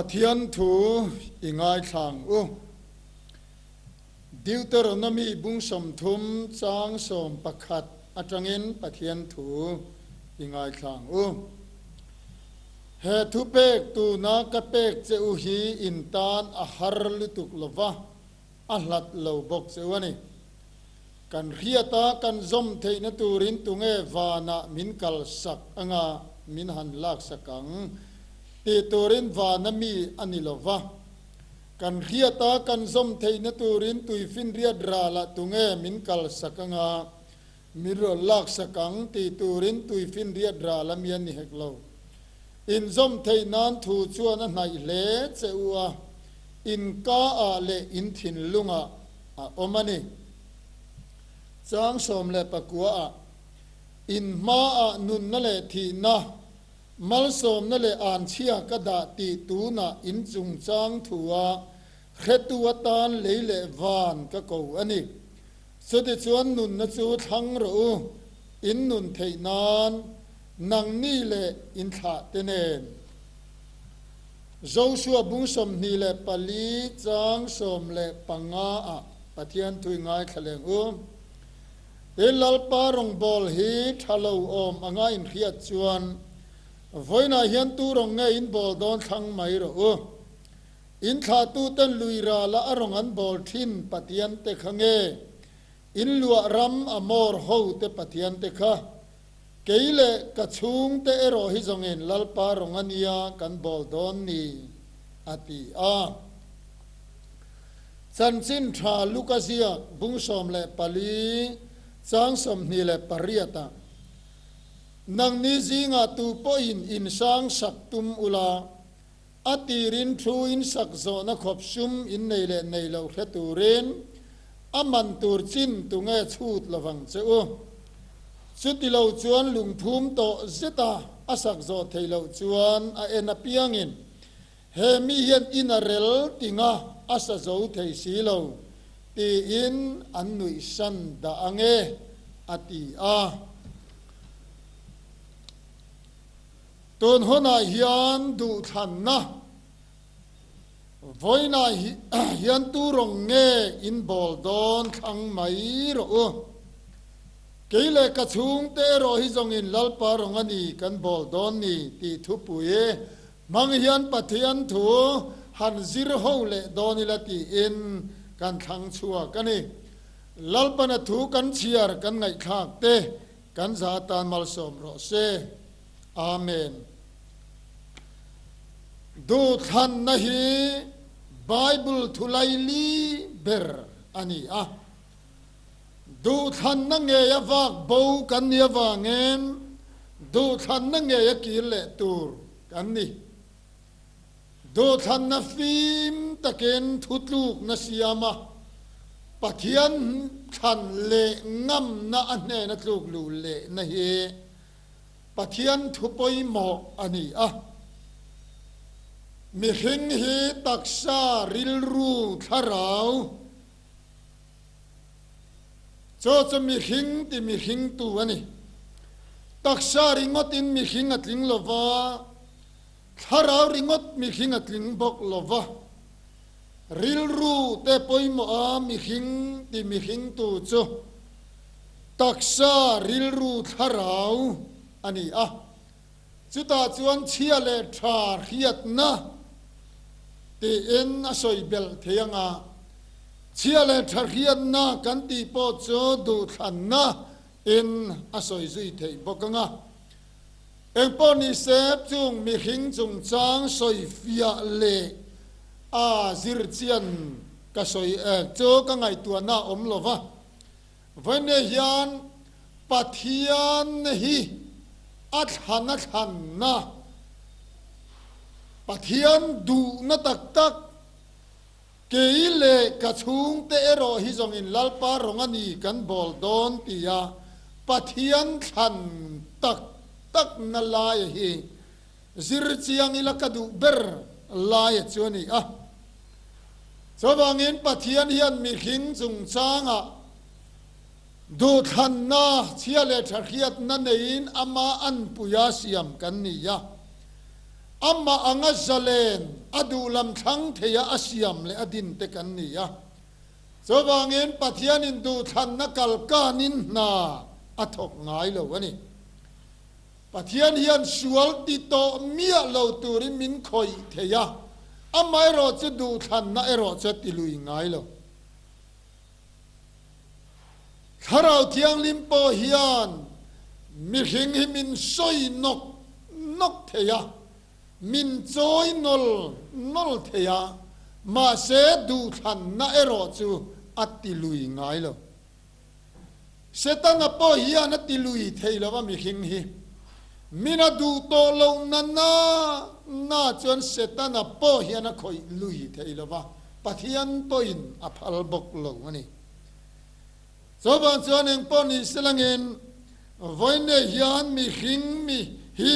Pathian thu i ngaithla ang u. Deuteronomy bung 30 chang 11 atangin Pathian thu i ngaithla ang u. He thupek tuna ka pek che u hi in tan a har lutuk lova, a hlat lo bawk che u a ni. Kan hriata kan zawm theihna turin tunge vanah min kalsak anga min han laksak ang tih turin vana mi a ni lo va. Kan hriata kan zawm theihna turin tuifinriat ralah tunge min kalsak anga min rawn laksak ang tih turin tuifinriat ral a mi a ni hek lo. Inzawm theih nan thu chuan a hnaih hle che u a, in ka ah leh in thinlungah a awm a ni. Chang 19 ah, In hmaah nunna leh thihna, malsawmna leh anchhia ka dah tih tunah in chungchang thua hretu atan lei leh van ka ko a ni. Chutichuan nunna chu thlang rawh u, in nun theih nan nangni leh in thlah te nen. Joshua bung 24 chang 15 ah Pathian thu i ngaithla leng u. I Lalpa rawngbâwl hi ṭha lo awm anga in hriat chuan vawiinah hian tu rawng nge in bâwl dawn thlang mai rawh u. In thlahtuten lui râla a rawng an bâwl ṭhin Pathian te kha nge in luah ram a mawr ho te Pathian te kha? Kei leh ka chhungte erawh hi zawngin Lalpa rawng a nia kan bawl dawn ni, a ti a. Chanchin tha Luka ziak bung 14 chang 28 ah, Nangni zingah tu pawhin insang sak tum ula, a tirin thu in sak zawhna khawp sum in nei leh nei lo hre turin a man tur chin tunge chhut lovang che u. Chuti lo chuan lungphum tawh zeta a sak zawh theih loh chuan a en apiangin he mi hian in a rel tinga a sa zo thei si lo tiin an nuihsan dah ange, a ti a. Tun hunah hian duhthlanna vawiinah hian tu rawng nge in bawl dawn thlang mai rawh u. Kei leh ka chhungte erawh hi zawngin Lalpa rawng a ni kan bawl dawn ni tih thupui hmang hian Pathian thu han zir ho leh dawn ila tiin kan thlang chhuak a ni. Lalpana thu kan chhiar kan ngaihthlak te Kan za tan malsawm rawh se. Amen. Duhthlanna hi Bible thulaili ber a ni a. Duhthlanna ngeia vak bo kan ni avangin duhthlanna ngeia kir leh tur kan ni. Duhthlanna fim takin thutlukna siam a, Pathian thlan leh ngamna a hnena tluk luh lehna hi Pathian thu pawimawh a ni a. Mihring hi taksa, rilru, thlarau, chu chu mihring ti mihringtu a ni. Taksa ringawtin mihring a tling lova, Thlarau ringawt mihring a tling bawk lo va, rilru te pawimawh a mihring ti mihringtu chu taksa rilru thlarau a ni a. Chutah chuan chhia leh tha hriatna tiin a sawi belh thei ang a, chhia leh tha hriatna kan tih pawh chu duhthlanna in a sawi zui theih bawk ang a. Engpawh ni se, chung mihring chungchang sawi fiah leh a zir chian ka sawi chu ka ngaihtuahna a awm lo va. Vawiin hian Pathian hi a thlan a thlanna, Pathian duhna tak tak, kei leh ka chhungte erawh hi zawngin Lalpa rawng a ni kan bawl dawn tia Pathian thlan tak takna laia hi zir chiang ila ka duh ber laia chu a ni a. Chuvangin Pathian hian mihring chungchangah duhthlanna chhia leh tha hriatna neiin ama anpuia siam kan ni a. Amah anga zalen a duh lam thlang theia a siam leh a din te kan ni a. Chuvangin Pathianin duhthlanna kalkanin hna a thawk ngai lo a ni. Pathian hian sual ti tawh miah lo turin min khawih thei a, amaherawh chu duhthlanna erawh chu a ti lui ngai lo. Thlarau Thianghlim pawh hian mihring hi min sawi nawk nawk thei a, min chawi nawl nawl thei a, mahse duhthlanna erawh chu a ti lui ngai lo. Setana pawh hian a ti lui thei lo a mihring hi. Min a duh tawh loh na na na chuan Setana pawh hian a khawih lui thei lo va, Pathian pawhin a phal bawk lo a ni. Chuvang chuan engpawh ni selangin vawiin hian mihring mi hi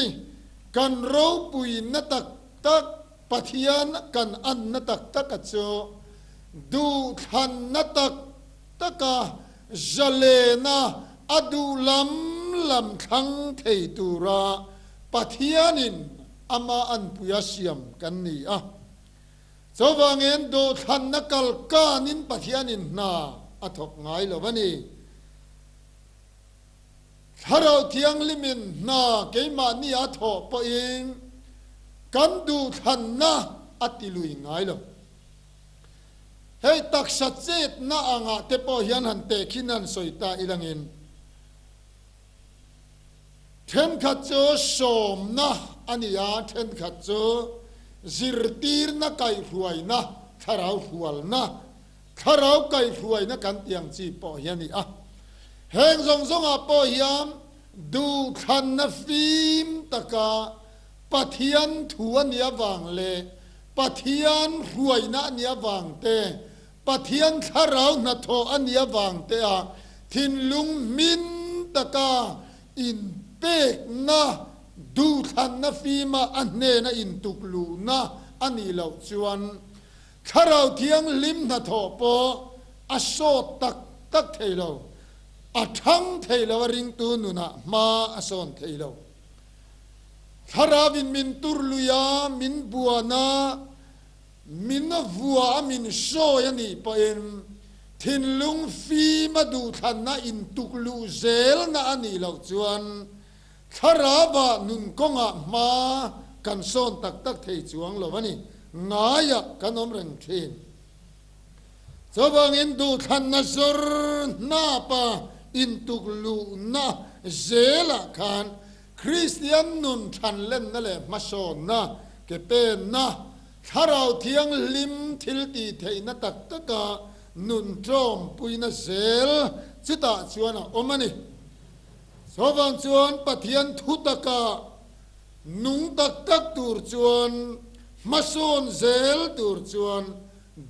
kan ropui na tak tak, Pathian kan anna tak taka chu duhthlanna tak taka zalena a duh lam lam thlang thei tura Pathianin ama anpuia siam kan ni a. Chuvangin duhthlanna kal kanin Pathianin hna a thawk ngai lo a ni. Thlarau Thianghlimin hna keimahni a thawh pawhin kan duhthlanna a ti lui ngai lo. Hei taksa chetna angah te pawh hian han tehkhin han sawi ta ilangin thenkhat chu sawmna a ni a, thenkhat chu zirtirna kaihhruaina, thlarau hrualna, thlarau kaihhruaina kan tih ang chi pawh hi a ni a. Heng zawng zawngah pawh hian duhthlanna fim taka Pathian thu a nih avang leh Pathian hruaina a nih avang te, Pathian thlarau hnathawh a nih avang te a thinlung hmin taka inpekna, duhthlanna fima a hnena intukluhna a nih loh chuan Thlarau Thianghlim hnathawh pawh a sawt tak tak thei lo, a thang thei lo a ringtu nunah hma a sawn thei lo. Thlarauin min tur lui a, min buan a, min vua a, min sawi a nih pawhin thinlung fim a duhthlanna intuk luh zelna a nih loh chuan Thlarauah nun kawngah hma kan sawn tak tak thei chuang lo a ni. Ngaiah kan awm reng thin. Chuvangin duhthlanna zawr hnapa intuk luhna zelah khan Kristian nun thanlenna leh hmasawnna, ke penna, Thlarau Thianghlim thil tih theihna tak taka nun tlawmpuina zel chutah chuan a awm a ni. Chuvang chuan Pathian thu taka nung tak tak tur chuan, hmasawn zel tur chuan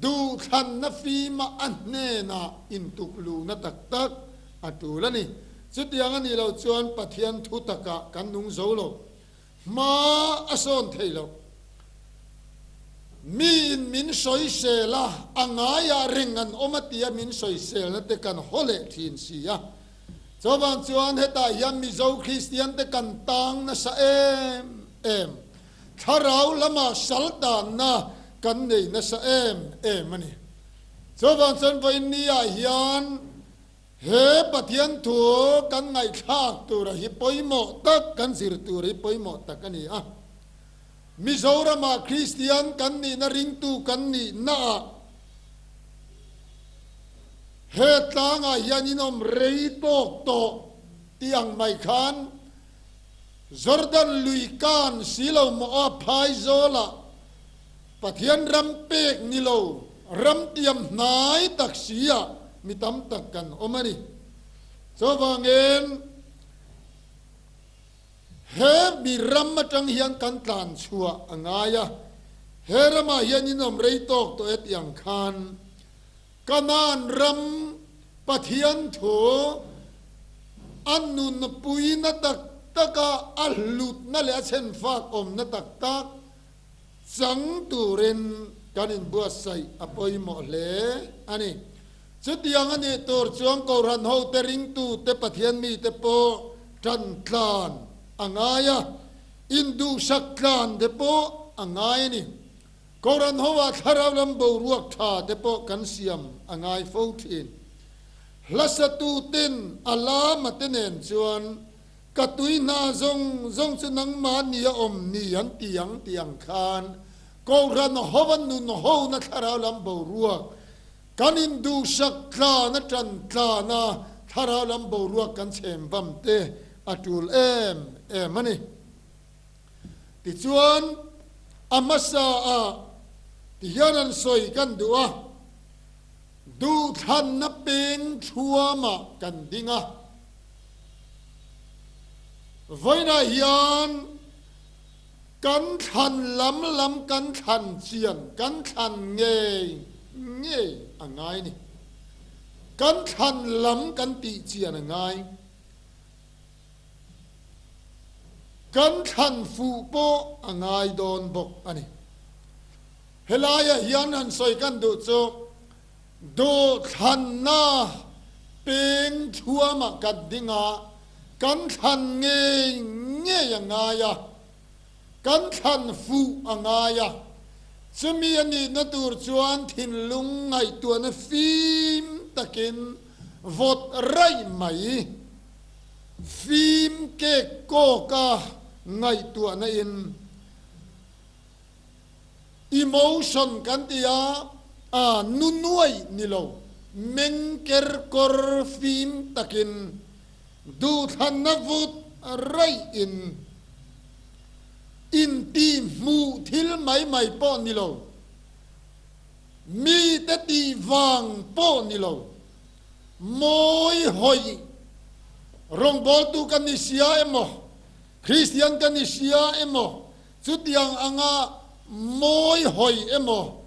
Duhthlanna fima a hnenah intukluhna tak tak a tul a ni. Chutiang a nih loh chuan Pathian thu takah kan nung zo lo. Hma a sawn thei lo. Miin min sawisel a, a ngaiah reng an awm a tia min sawiselna te kan haw leh thin si a. Chuvang chuan hetah hian Mizo Kristian te kan tang nasa em em. Thlarau lama sal danna kan nei nasa em em a ni. Chuvang chuan vawiin ah hian he Pathian thu kan ngaihthlak tura hi pawimawh tak, kan zir tur hi pawimawh tak a ni a. Mizorama Kristian kan nihna ringtu kan nihnaah he tlangah hian inawm rei tawk tawh tih ang mai khan Jordan lui kan si lo maw a phaizawl ah Pathian ram pek ni lo ram tiam hnai tak si ah mi tam tak kan awm a ni. Chuvangin he mi ram atang hian kan tlan chhuah a ngai a, he ramah hian in awm rei tawk tawh e tih ang khan Kanaan ram Pathian thu a nunpuina tak taka a hlutna leh a chhenfak awmna tak tak chang turin kan inbuatsaih a pawimawh hle a ni. Chutiang a nih tur chuan Kohhran hote ringtute Pathian mite pawh tan tlan a ngai a. Induhsak tlan te pawh a ngai a ni. Kohhran hovah thlarau lam boruak tha te pawh kan siam a ngai fo thin. Hlasatuten a lama te nen chuan ka tui hna zawng zawng chu nangmah nia awm ni an ti ang tih ang khan Kohhran hova nun hona thlarau lam boruak kan induhsak tlan a tan tlan a thlarau lam boruak kan chhem vam te a tul em em a ni. Tichuan, a hmasa ah ti hian an sawi kan duh a, duhthlanna peng thuamah kan ding a. Vawiinah hian kan thlan lam lam kan thlan chian kan thlan ngei ngei a ngai ni. Kan thlan lam kan tih chian a ngai. Kan thlan fuh pawh a ngai dawn bawk a ni. Helaiah hian han sawi kan duh chu dawhthlanna peng thuamah kan ding a, kan thlan ngei ngei a ngai a, kan thlan fuh a ngai a. Chumi a nihna tur chuan thinlung ngaihtuahna fim takin vawt raih mai. Fim kek kawka ngaihtuahna in emotion kan ti a, a nu nuaih ni lo, meng ker kawr fim takin duhthlanna vut raih in intih hmuh thil mai mai pawh ni lo, mite tih vang pawh ni lo. Mawi hawi rawngbawltu ka ni sia emaw, Kristian ka ni sia emaw, chutiang anga mawi hawi emaw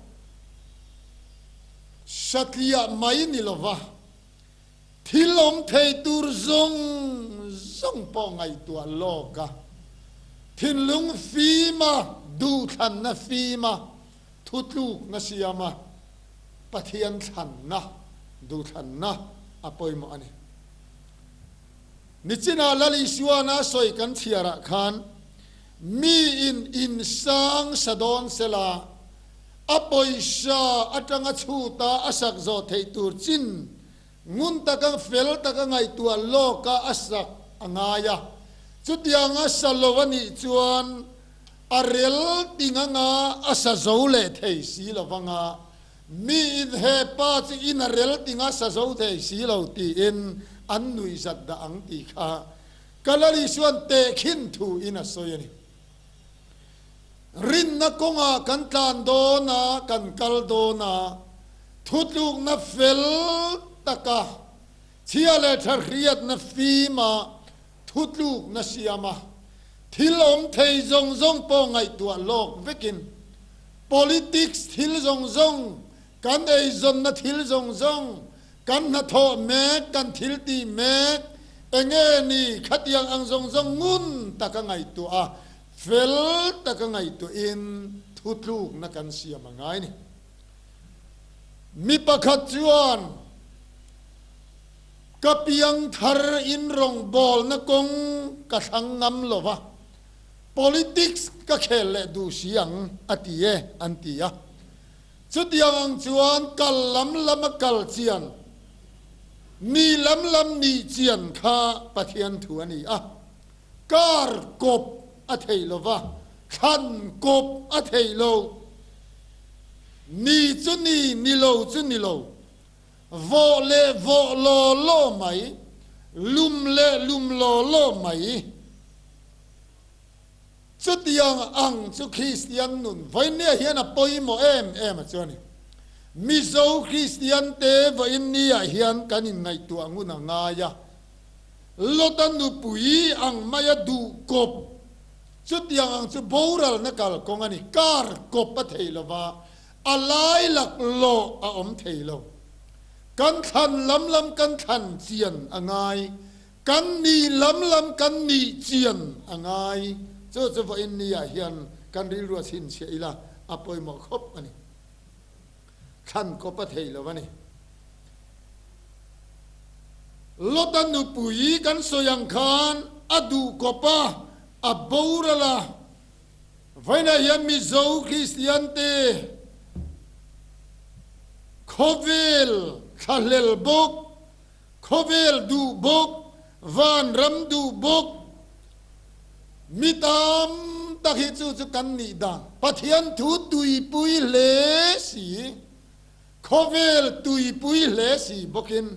satliah mai ni lova, thil awm thei tur zawng zawng pawh ngaihtuah lawk a, thinlung fima, duhthlanna fima thutlukna siama Pathian thlanna, duhthlanna a pawimawh a ni. Nichinah Lal Isuana sawi kan chhiarah khan miin insang sa dawn sela, a pawisa atanga chhuta a sak zawh theih tur chin ngun taka fel taka ngaihtuah lawka a sak a ngai a. Chutianga sa lo a nih chuan A rel ting anga a sa zo leh thei si lo vanga, mi in he pa chu in a rel ting a sa zo thei si lo tiin an nuih zat dah ang tih kha Kalali chuan tehkhin thu in a sawi a ni. Rinna kawngah kan tlan dawn a, kan kal dawn a, thutlukna fel taka chhia leh tha hriatna fima Thutlukna siam a, thil awm thei zawng zawng pawh ngaihtuah lawk vekin, politics thil zawng zawng, kan eizawnna thil zawng zawng, kan hnathawh mek, kan thil tih mek, enge ni khatiang ang zawng zawng ngun taka ngaihtuah a, fel taka ngaihtuahin thutlukna kan siam a ngai ni. Mi pakhat chuan. Ka piang thar in rawngbawlna kawng ka thlang ngam lo va, politics ka khel leh duh si ang a ti e an ti a. Chutiang ang chuan kal lam lama kal chian, ni lam lam nih chian kha Pathian thu a ni a. Kar kawp a thei lo va, thlan kawp a thei lo. Ni chu ni, ni lo chu ni lo. Vawh leh vawh law law mai, lum leh lum law law mai. Chutiang ang chu Kristian nun vawiinniah hian a pawimawh em em a chu a ni. Mizo Kristian te vawiinniah hian kan inngaihtuah ngun a ngai a. Lota nupui ang maia duh kawp, chutiang ang chu boralna kalkawng a ni. Kar kawp a thei lova, A lai laklawh a awm thei lo. Kan thlan lam lam kan thlan chian a ngai. Kan nih lam lam kan nih chian a ngai. Chu chu vawiin ni ah hian kan rilru a chhinchhiah ila a pawimawh khawp a ni. Thlan kawp a thei lo a ni. Lota nupui kan sawi ang khan a duh kawp a. A boral a, vawiinah hian Mizo Kristiante khawvel thlahlel bawk, khawvel duh bawk, vanram duh bawk, mi tam tak hi chu chu kan nih dan. Pathian thu tuipui hle si. Khawvel tuipui hle si bawkin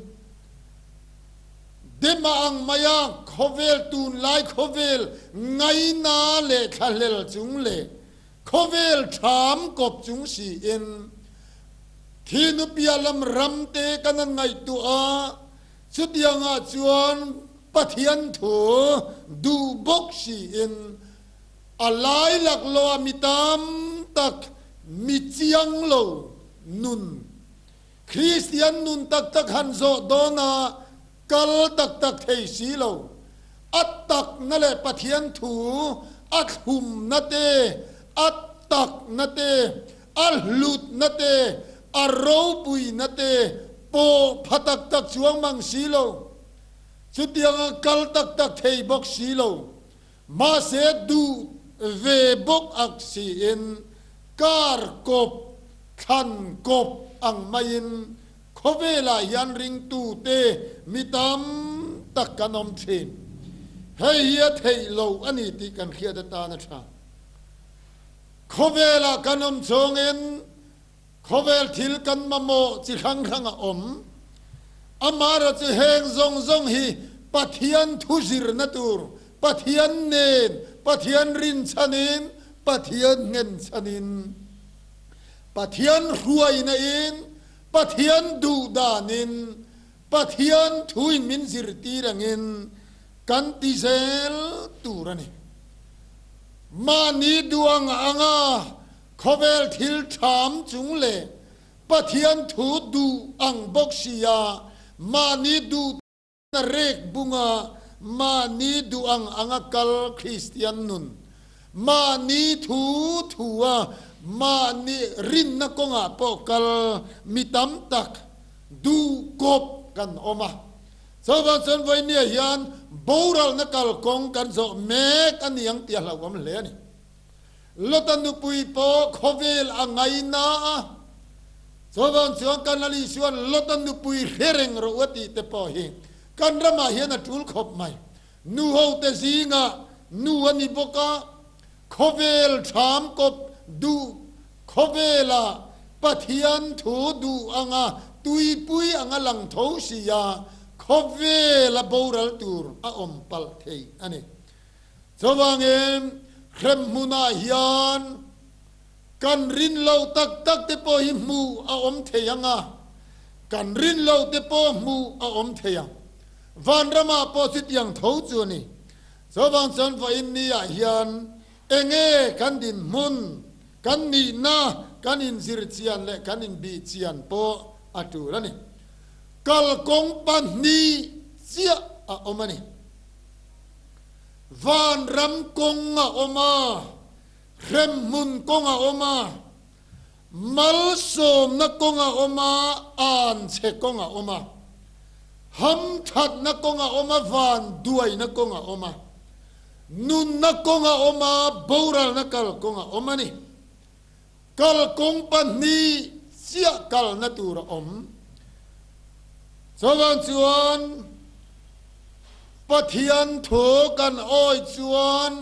Dema ang maia khawvel tunlai khawvel ngaina leh thlahlel chung leh khawvel ṭham kawp chung siin Thinupia lam ramte kan an ngaihtuah a, chutiangah chuan Pathian thu duh bawk siin A lai laklawh ah mi tam tak mi chiang lo nun, Kristian nun taktak han zawh dawn ah kal taktak thei si lo. A takna leh Pathian thu a thlumna te, a takna te, a hlutna te, a ropuina te pawh pha taktak chuang mang si lo. Chutiang ah kal taktak thei bawk si lo. Mahse duh ve bawk ak siin kar kawp, thlan kawp ang maiin khawvelah hian ringtute mi tam tak kan awm thin. Hei hi a theih loh a ni tih kan hriat atan a tha. Khawvelah kan awm chhungin khawvel thil kan mamawh chi hrang hrang a awm. Amaherawhchu heng zawng zawng hi Pathian thu zirna tur, Pathian nen, Pathian rinchhanin, Pathian nghenchhanin, Pathian hruaina in, Pathian duhdanin, Pathian thuin min zirtir angin kan ti zel tur a ni. Mahni duang anga Khawvel thil ṭham chung leh Pathian thu duh ang bawk sia mahni duh na rek bunga mahni duh ang anga kal Kristian nun, mahni thu thua mahni rinna kawngah pawh kal mi tam tak duh kawp kan awm a. Chuvang chuan vawinia hian boralna kalkawng kan zawh mek a ni ang tih a hlauhawm hle a ni. Lota nupui pawh khawvel a ngaina a, chuvang chuan kan Lal Isuan Lota nupui hre reng rawh u a tih te pawh hi kan ramah hian a tul khawp mai. Nu ho te zingah nu a ni bawk a, khawvel ṭham kawp duh khawvela Pathian thu duh anga tuipui anga lang tho sia khawvela boral tur a awm palh thei a ni. Chuvangin hremhmunah hian kan rin loh tak tak te pawh hi hmuh a awm thei ang a, kan rin loh te pawh hmuh a awm thei ang. Vanramah pawh chutiang tho chu a ni. Chuvang chuan vawiin niah hian enge kan dinhmun, kan nihna, kan inzir chian leh kan inbih chian pawh a tul a ni. Kalkawng pahnih chiah a awm a ni. Vanram kawng a awm a, hremhmun kawng a awm a, malsawmna kawng a awm a, anchhe kawng a awm a, hamthatna kawng a awm a, vanduaina kawng a awm a, nunna kawng a awm a, boralna kalkawng a awm a ni. Kalkawng pahnih chiah kalna tur a awm. Chuvang chuan Pathian thu kan awi chuan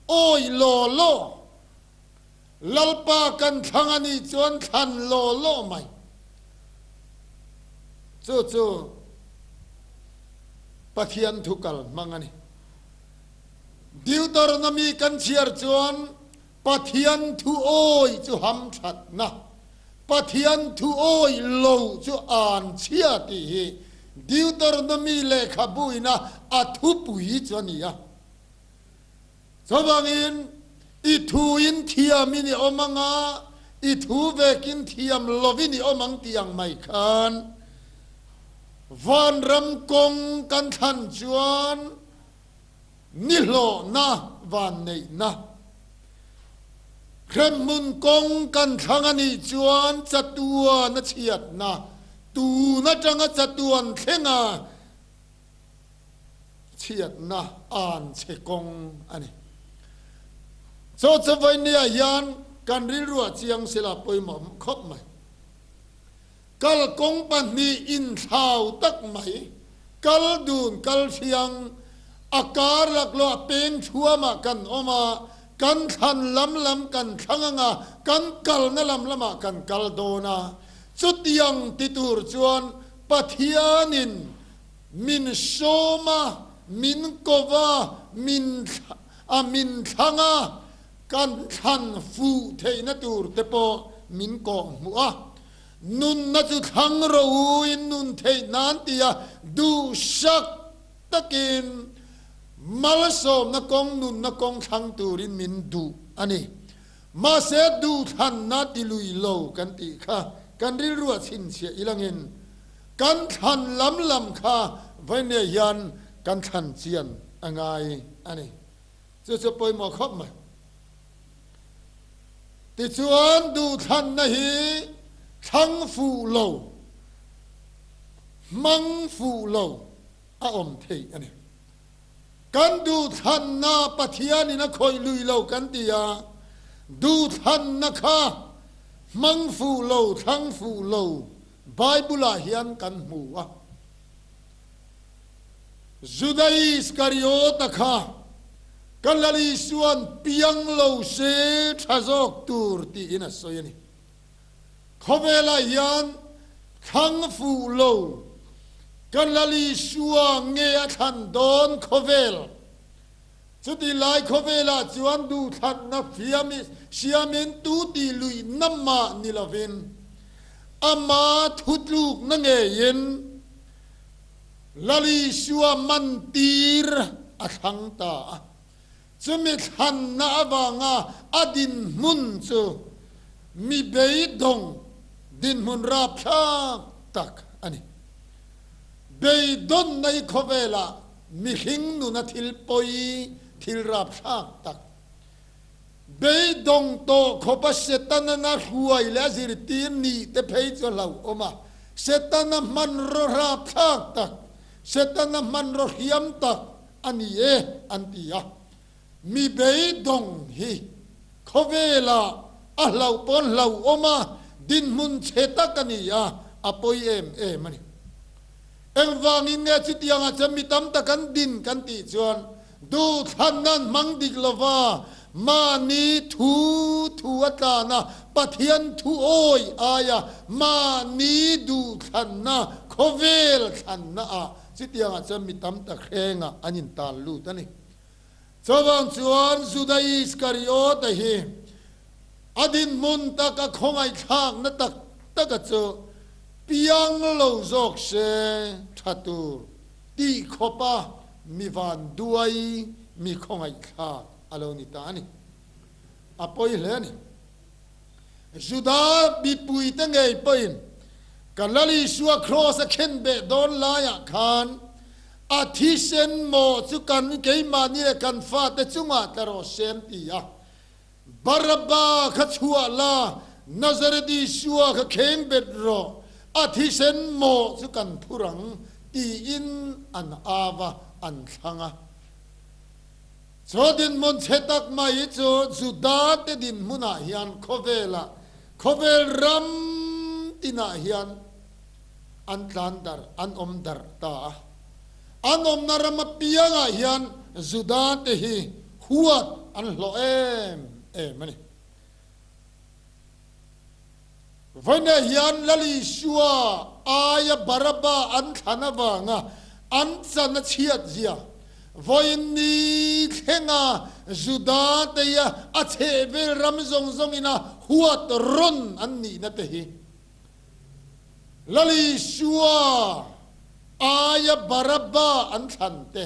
awi law law, Lalpa kan thlang a nih chuan thlan law law mai. Chu chu Pathian thu kal hmang a ni. Deuteronomy kan chhiar chuan Pathian thu awi chu hamthatna, Pathian thu awi lo chu an chhia tih hi Deuteronomy lehkhabu ina a thupui chu a ni a. Chuvangin i thuin thiamin i awm ang a, i thu vekin thiam lovin i awm ang tih ang mai khan vanram kawng kan thlan chuan Nihlawhna vanneihna. Hremhmun kawng kan thlang a nih chuan chatuan a chhiatna, tun atanga chatuan thlenga chhiatna an che kawng a ni. Chaw chawei nia hian kan rilruah chiang sela pawimawh khawp mai. Kal kawng pahnih inthlau tak mai, kal dun kal thiang, a kar laklawh a peng thuamah kan awm a, kan thlan lam lam kan thlang ang a, kan kalna lam lamah kan kal dawn a. Chutiang ti tur chuan Pathianin min sawm a, min ko va, min a min thlang a, kan thlan fuh theihna tur te pawh min kawh hmuh a. Nunna chu thlang rawh u in nun theih nan tia duhsak takin malsawmna kawng nunna kawng thlang turin min duh a ni. Mahse duhthlanna ti lui lo kan tih kha kan rilruah chhinchhiah ilangin kan thlan lam lam kha vawinia hian kan thlan chian a ngai a ni. Chu chu pawimawh khawp mai. Tichuan duhthlanna hi thlang fuh lo, hmang fuh lo a awm theih a ni. Kan duhthlanna Pathianin a khawih lui lo kan ti a, duhthlanna kha hmang fuh lo, thlang fuh lo Bible-ah hian kan hmu a. Juda Iskariota kha ka Lal Isua'n piang lo se tha zawk tur tiin a sawi a ni. Khawvelah hian thlang fuh lo ka Lal Isua nge a thlan dawn khawvel? Chuti lai khawvelah chuan duhthlanna siamin tu tih luihna mah ni lovin ama thutlukna ngeiin Lal Isua mantir a thlang ta a. Chumi thlanna avanga a dinhmun chu mi beidawng dinhmun rapthlak tak a ni. Beidawnna i khawvelah mihring nuna thil pawi, thil rapthlak tak. Beidawng tawh khawpa Setana na hruai leh a zirtir nih te phei chu a hlauhawm a. Setana hmanraw rapthlak tak, Setana hmanraw hriam tak a ni e an ti a. Mi beidawng hi khawvelah a hlauh pawn hlauhawm a, dinhmun chhe tak a ni a, a pawi em em a ni. Engvangin nge chutiangah chuan mi tam tak an din kan tih chuan Duhthlanna an hmang dik lova, mahni thu thu a tlan a, Pathian thu awi aia mahni duhthlanna khawvel thlanna ah chutiangah chuan mi tam tak hrengah an intan lut a ni. Chuvang chuan Juda Iskariota hi a dinhmun tak a khawngaihthlakna tak taka chu piang lo zawk se tha tur tih khawpa Mi van duai mi khawngaihthlak a lo ni ta a ni. A pawi hle a ni. Juda mipuite ngei pawhin ka Lal Isua kraws a khen beh dawn laiah khan a thisen maw chu kan keimahni leh kan fate chungah tla rawh se an ti a. Barabba kha chhuah la, Nazareth Isua kha kheng bet rawh, a thisen maw chu kan phur ang, tiin an au a, an thlang a. Chaw dinhmun chhe tak mai chu Juda te dinhmunah hian khawvelah, khawvel ram tinah hian an tlan darh, an awm darh ta a. An awmna ram apiangah hian Juda te hi huat an hlawh em em a ni. Vawiinah hian Lal Isua aia Barabba an thlan avanga an chan a chhiat zia, vawiin ni thlenga Juda te hi a chhehvel ram zawng zawngina huat rawn an nihna te hi Lal Isua aia Barabba an thlan te,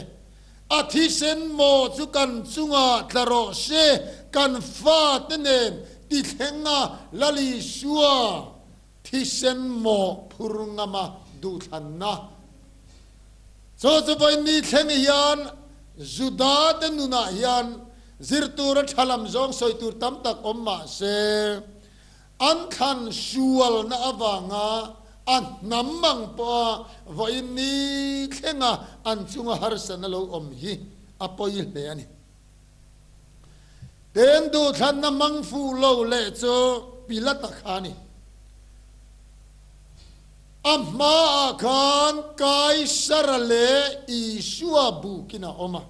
a thisen maw chu kan chungah tla rawh se, kan fate nen ti thlenga Lal Isua thisen maw phur ngama duhthlanna. Chu chu vawiin ni thleng hian Juda te nunah hian zir tura tha lam zawng sawi tur tam tak awm mah se, An thlan sualna avanga a hnam ang pawha vawiin ni thlenga an chunga harsatna lo awm hi a pawi hle a ni. Ten duhthlanna hmang fuh lo leh chu Pilata kha a ni. A hmaah khan Kaisara leh Isua bukin a awm a.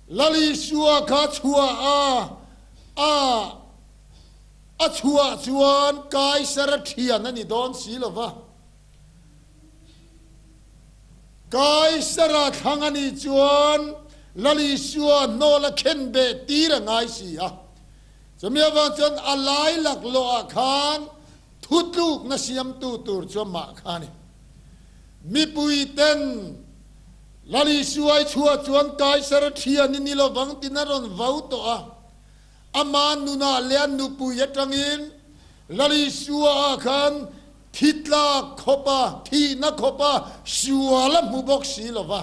Lal Isua kha chhuah a, a a chhuah chuan Kaisara thian a ni dawn si lo va. Kaisara thlang a nih chuan Lal Isua hnawl a khen beh tir a ngai si a. Chumi avang chuan a lai laklawh ah khan Thutlukna siamtu tur chu amah kha a ni. Mipui ten Lal Isuai chhuah chuan Kaisar a thian i ni lovang tiin a rawn vau tawh a. Ama nunah leh a nupui atangin Lal Isua ah khan thi tlak khawpa, thihna khawpa sual a hmu bawk si lova.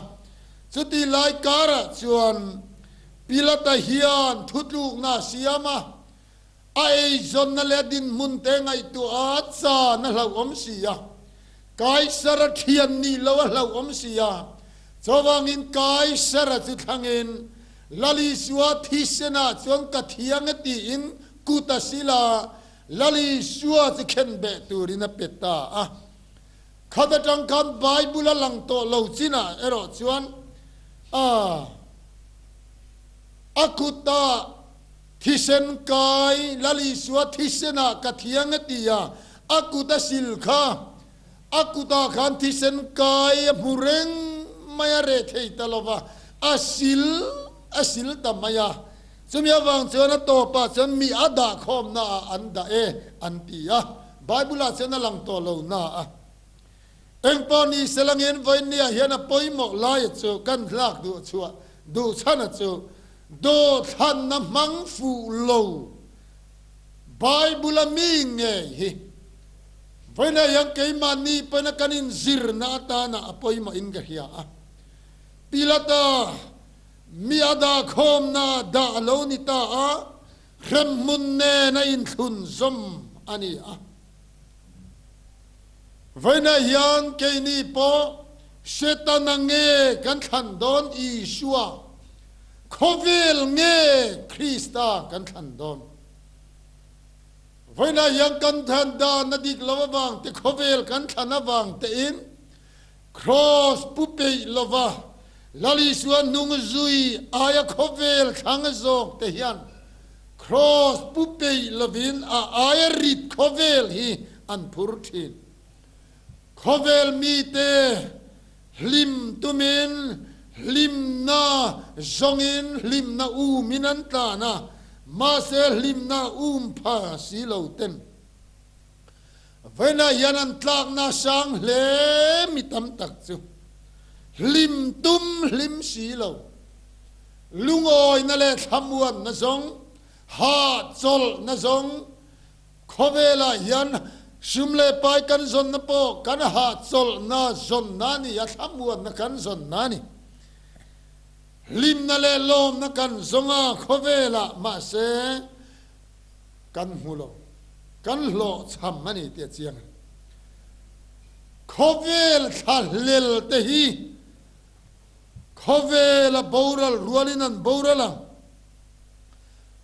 Chuti lai karah chuan Pilata hian thutlukna a siam a. A eizawnna leh a dinhmun te ngaihtuah a chan a hlauhawm si a, Kaisara thian nih lo a hlauhawm si a. Chuvangin Kaisara chu thlangin, Lal Isua thisenah chuan ka thiang e tiin kut a sil a, Lal Isua chu khenbeh turin a pe ta a. Khat atang khan Bible a lang tawh lo chinah erawh chuan a a kutah Thisen kai, Lal Isua thisenah ka thiang a ti a, a kut a sil kha. A kutah khan thisen kai a hmu reng mai a, reh thei ta lo va, a sil a sil ta mai a. Chumi avang chuan a tawpah chuan mi a dah khawmnaah an dah e an ti a, Bible-ah chuan a lang tawh lo na a. Engpawh ni selangin vawinia hian a pawimawh laia chu kan hlak duh chhuah duh chhana chu dawhthlanna hmang fuh lo Bible-a mi ngei hi vawinia hian keimahni pawhin a kan inzirna atana a pawimawhin ka hria a. Pilata mi a dahkhawmna dah a lo ni ta a, hremhmun nen a inthlun zawm a ni a. Vawiinah hian keini pawh Setana nge kan thlan dawn Isua, khawvel nge Krista kan thlan dawn? Vawiinah hian kan thlan dan a dik lo avang te, khawvel kan thlan avang tein Kraws pu peih lova Lal Isua hnung zui aia khawvel thlang zawk te hian Kraws pu peih lovin a aia rit khawvel hi an phur thin. Khawvel mite hlim tumin hlimna zawngin hlimna umin an tlan a, mahse hlimna um pha si lo ten Vawiinah hian an tlakna sang hle mi tam tak chu hlim tum hlim si lo, lungawina leh thlamuanna zawng, hahchawlhna zawng, khawvelah hian sum leh pai kan zawnna pawh kan hahchawlhna zawnna a ni a, thlamuanna kan zawnna a ni. Hlimna leh lawmna kan zawng a khawvelah mahse, Kan hmu lo, kan hlawhchham a ni tih a chiang a ni. Khawvel thlahlel te hi khawvela boral rualin an boral ang.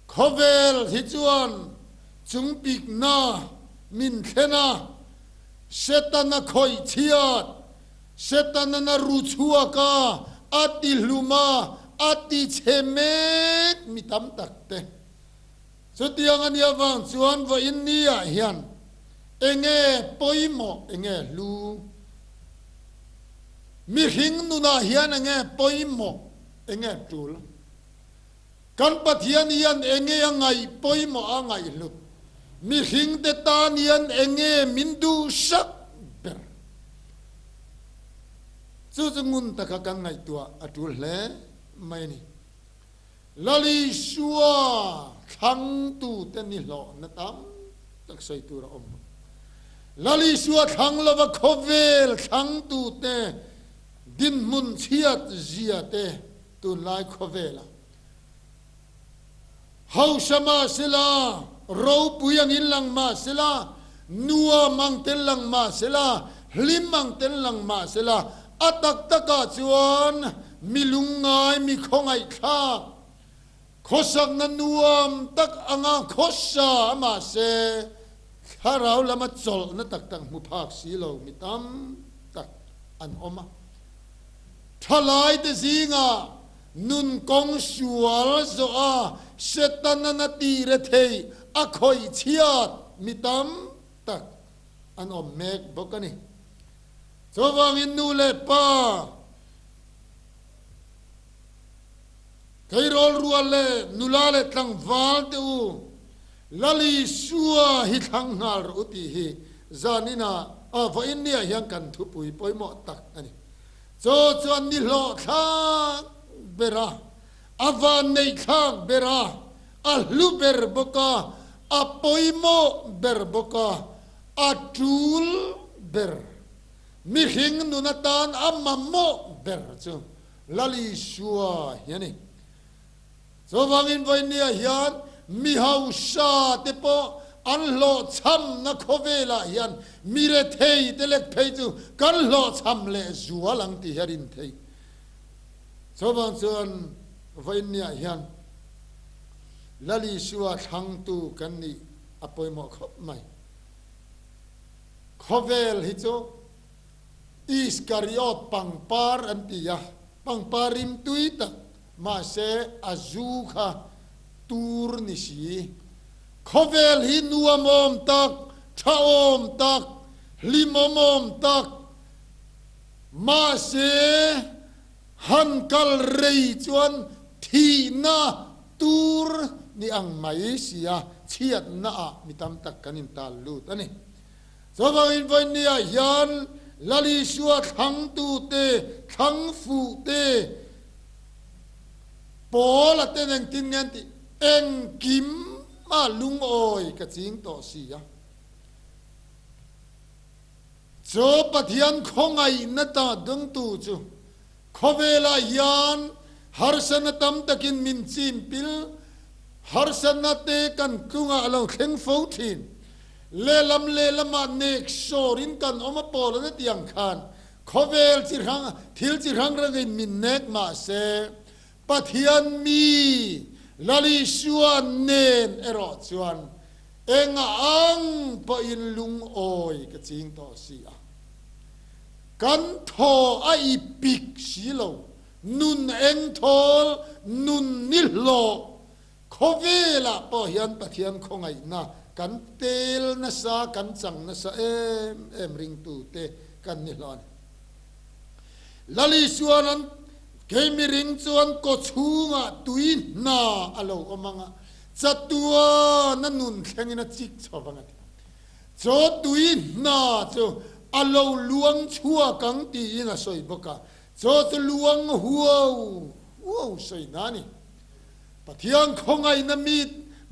Khawvel hi chuan chungpikna min thlen a, Setana khawih chhiat, Setana na ru chhuak a, a ti hlum a, a ti chhe mek mi tam tak te. Chutiang a nia vang chuan vawiin ni ah hian enge pawimawh enge hlu? Mihring nunah hian enge pawimawh enge tul? Kan Pathian hian enge a ngaih pawimawh a ngaihhlut? Mihring te tan hian enge min duhsak ber? Chu chu ngun taka kan ngaihtuah a tul hle mai a ni. Lal Isua thlangtute ni hlawhna tam tak sawi tur a awm bawk. Lal Isua thlang lova khawvel thlangtute dinhmun chhiat zia te tunlai khawvelah hausa mah sela, ropui angin lang mah sela, nuam ang tel lang mah sela, hlim ang tel lang mah sela, A tak takah chuan mi lungngai, mi khawngaihthlak. Khawsakna nuam tak anga khawsa a mahse thlarau lama chawlhna tak tak hmu phak si lo mi tam tak an awm a. Thalaite zingah nun kawng sual zawh a Setana na ti rethei a khawih chhiat mi tam tak an awm mek bawk a ni. Chuvangin nu leh pa Tleirawl rual leh nula leh tlangval te u, Lal Isua hi thlang nghal rawh u tih hi zan inah a vawiin niah hian kan thupui pawimawh tak a ni. Chaw chuan ni hlawhthlak ber a, a vanneihthlak ber a, a hlu ber bawk a, a pawimawh ber bawk a, a tul ber. Mihring nun atan a mamawh ber chu Lal Isua hi a ni. Chuvangin vawinia hian mi hausa te pawh an hlawhchhamna khawvelah hian mi rethei te lek phei chu kan hlawhchham leh zual ang tih hi a rin theih. Chuvang chuan vawinia hian Lal Isua thlangtu kan nih a pawimawh khawp mai. Khawvel hi chu Iskariot pangpar an ti a, pangpar rim tui tak, mahse a zu kha tur ni si. Khawvel hi nuamawm tak, thahawm tak, hlimawmawm tak, mahse han kal rei chuan thihna tur ni ang mai si a, chhiatna ah mi tam tak kan intal lut a ni. Chuvangin vawinia hian Lal Isua thlangtute, thlangfuhte, Paul a ten engtin nge an tih? Engkim a lungawi ka ching tawh si a. Chu Pathian khawngaihna ta dawngtu chu khawvelah hian harsatna tam takin min chim pil, harsatna te kan tlungah a lo thleng fo thin. Lehlam lehlamah nek sawrin kan awm a pawl an ti ang khan khawvel chi hrang thil chi hrang rangin min nek mah se Pathian mi Lal Isua nen erawh chuan enga ang pawhin lungawi ka ching tawh si a. Kan thaw a i pik si lo, nun engthawl, nun nihlawh Khawvelah pawh hian Pathian khawngaihna kan tel nasa, kan chang nasa em em ringtute kan ni hlawh a ni. Lal Isuan an keimi ring chuan kaw chhungah tui hna a lo awm ang a, chatuan a nun thlengin a chik chho vang a ti. Chaw tui hna chu a lo luang chhuak ang tiin a sawi bawk a, chaw chu luang huau huau sawi na a ni. Pathian khawngaihna mi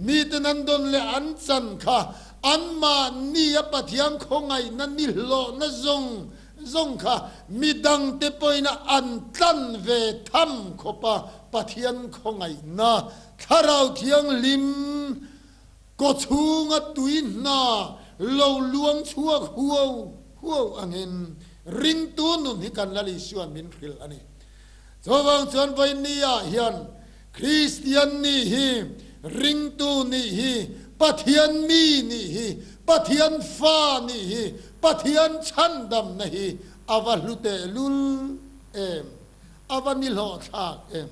miten an dawn leh an chan kha anmahni a Pathian khawngaihna ni hlawhna zawng zawng kha midangte pawhin an tlan ve tham khawp a, Pathian khawngaihna Thlarau Thianghlim kaw chhunga tui hna lo luang chhuak huau huau angin ringtu nun hi kan Lal Isuan min hrilh a ni. Chuvang chuan vawinia hian Kristian nih hi, ringtu nih hi, Pathian mi nih hi, Pathian fa nih hi, Pathian chhandamna hi a va hlu tehlul em, a va nihlawhthlak em.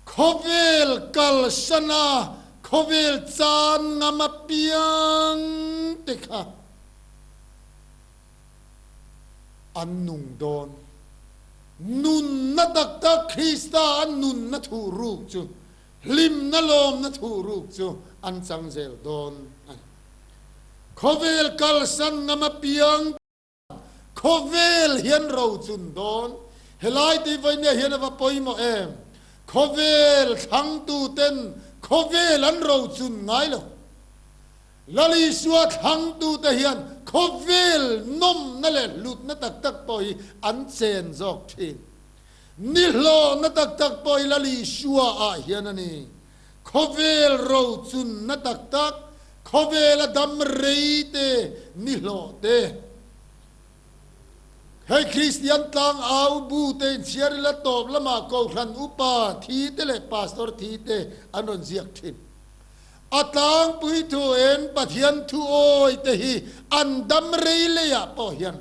Khawvel kalsana khawvel chan ngam apiang te kha An nung dawn. Nunna tak tak Krista an nunna thuh ruk chu, hlimna lawmna thuh ruk chu an chang zel dawn a ni. Khawvel kalsan ngam apiang khawvel hian ro chun dawn. Helai tih vawinia hian a va pawimawh em? Khawvel thlangtuten khawvel an ro chun ngai lo. Lal Isua thlangtute hian khawvel nawmna leh hlutna tak tak pawh hi an chen zawk thin. Nihlawhna tak tak pawh hi Lal Isua ah hian a ni. Khawvel rochunna tak tak, khawvela dam rei te, nihlawh te. Hei Kristian tlang au bu te inchhiar ila tawp lamah Kohhran upa thi te leh Pastor thi te an rawn ziak thin. A tlangpui thu en Pathian thu awi te hi an dam rei leiah pawh hian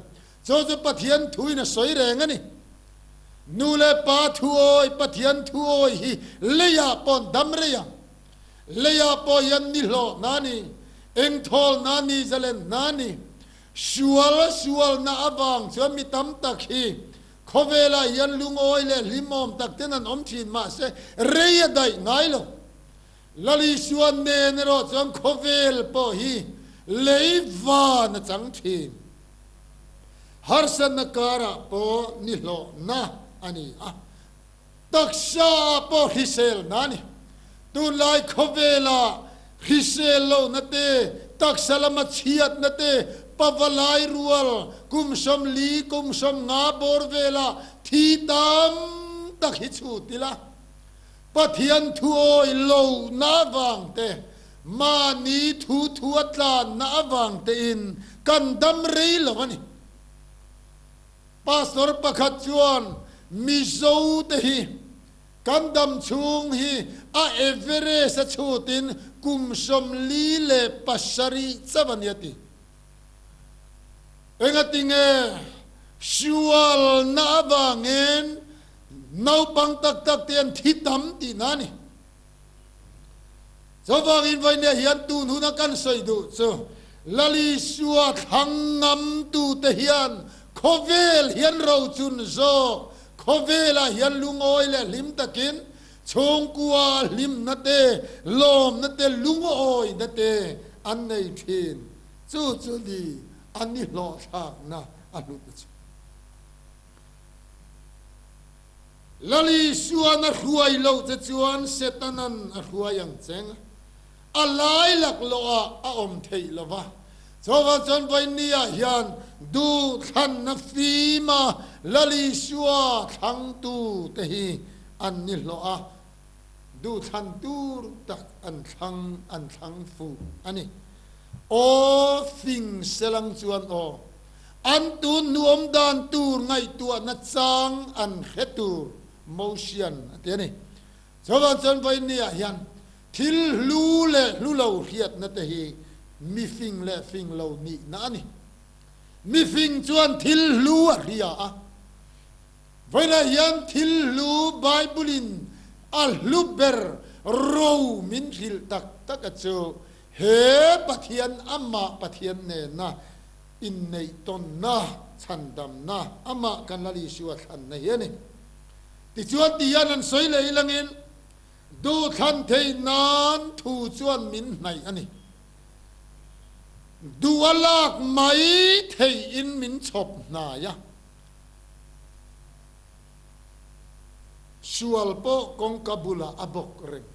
chu chu Pathian thuin a sawi reng a ni. Nu leh pa thu awi Pathian thu awi hi leiah pawh an dam rei ang. Leiah pawh hian ni hlawh na ni, engthawl na ni, zalen na ni. Sual sualna avang chuan mi tam tak hi khawvelah hian lungawi leh hlimawm tak ten an awm thin mahse rei a daih ngai lo. Lalisua nen erawh chuan khawvel pawh hi lei van a chang thin. Harsatna karah pawh ni hlawhna a ni a, taksa ah pawh hriselna a ni. Tunlai khawvelah hrisel lohna te, taksa lama chhiatna te, pavalai rual kum 40, kum 50 bawr velah thi tam tak hi chhut ila. Pathian thu awi lohna avang te, mahni thu thu a tlanna avang tein kan dam rei lo a ni. Pastor pakhat chuan Mizo te hi kan dam chhung hi a Everest a chhutin kum 47 chauh a ni a ti. Engatinge sualna avangin Naupang tak tak te an thi tam tihna a ni. Chuvangin vawinia hian tun huna kan sawi duh chu Lalisua thlang ngamtute hian khawvel hian rochun zawk, khawvelah hian lungawi leh hlim takin chhungkua hlimna te, lawmna te, lungawina te an nei thin. Chu chu ni an ni hlawhthlakna a hlutna chu. Lalisuan a hruai loh che chuan Setanan a hruai ang cheng a, a lai laklawh ah a awm theih lo va. Chuvang chuan vawinia hian duhthlanna fima Lalisua thlangtu te hi an ni hlawh a, duhthlan tur tak an thlang an thlang fuh a ni. Aw fing selang chuan aw. An tun nuam dan tur ngaihtuahna chang an hre tur Mosian a ti a ni. Chuvang chuan vawinia hian thil hlu leh hlu lo hriatna te hi mi fing leh fing lo nihna a ni. Mi fing chuan thil hlu a hria a. Vawiinah hian thil hlu Bible-in a hlu ber ro min hrilh tak tak a chu he Pathian amah Pathian nena inneih tawnna, chhandamna, amah kan Lal Isua thlanna hi a ni. Tichuan tihian an sawi leh ilangin duhthlan theih nan thu chuan min hnaih a ni. Duh a lak mai theihin min chhawp hnai a. Sual pawh kawngka bulah a bawk reng.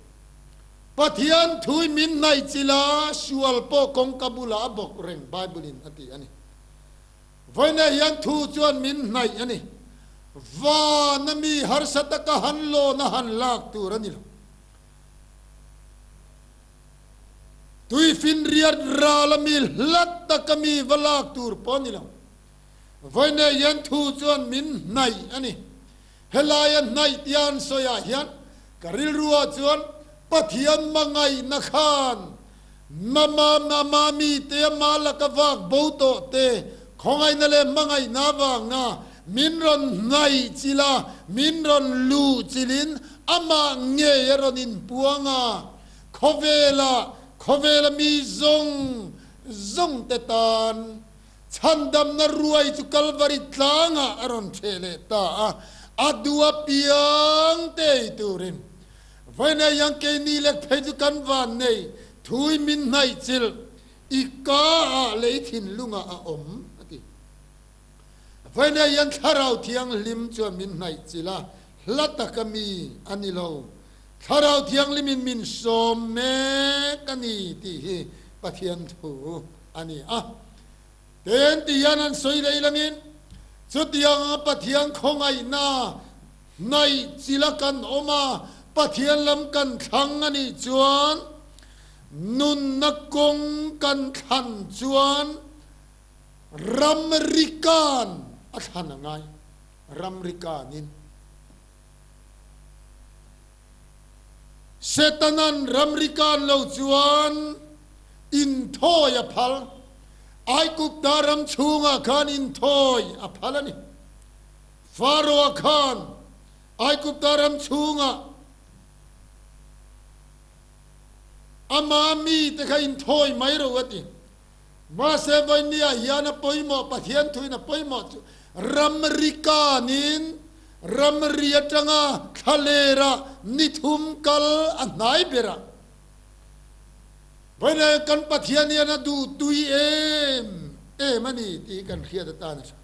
Pathian thui min hnaih chilh a, sual pawh kawngka bulah a bawk reng, Bible-in a ti a ni. Vawiinah hian thu chuan min hnaih a ni. Vana mi harsa taka han lawn a han lak tur a ni lo. Tuifinriat ral a mi hlat taka mi va lak tur pawh a ni lo. Vawiinah hian thu chuan min hnaih a ni. Helaia hnaih tia an sawiah hian ka rilruah chuan Pathian hmangaihna khan mama mama mite ama laka vak bo tawh te khawngaihna leh hmangaihna avanga min rawn hnaih chilh a, min rawn luh chilhin amah ngei a rawn inpuang a, khawvela khawvela mi zawng zawng te tan Chhandamna ruai chu Kalvari tlangah a rawn ṭheh leh ta a, a duh apiang te ei turin. Vawiinah hian keini lek phei chu kan van nei thui min hnaih chilh, i ka ah leh i thinlungah a awm, a ti. Vawiinah hian Thlarau Thianghlim chuan min hnaih chilh a, hla taka mi a ni lo. Thlarau Thianghlimin min sawm mek a ni tih hi Pathian thu a ni a. Ten ti hian an sawi leh ilangin, chutianga Pathian khawngaihna hnaih chila kan awm a, Pathian lam kan thlang a nih chuan, nunna kawng kan thlan chuan ramri kan. a thlan a ngai ramri kanin. Setanan ramri kan lo chuan inthawi a phal. Aigupta ram chhungah khan inthawi a phal a ni. Pharaoh-a khan Aigupta ram chhungah ama mite kha inthawi mai ro a ti. Mahse vawinia hian a pawimawh, Pathian thuin a pawimawh chu ramri kanin ramri atanga thlalera ni thum kal a hnai ber a. Vawinia kan Pathian hian a duh tui em em a ni tih kan hriat atan a tha.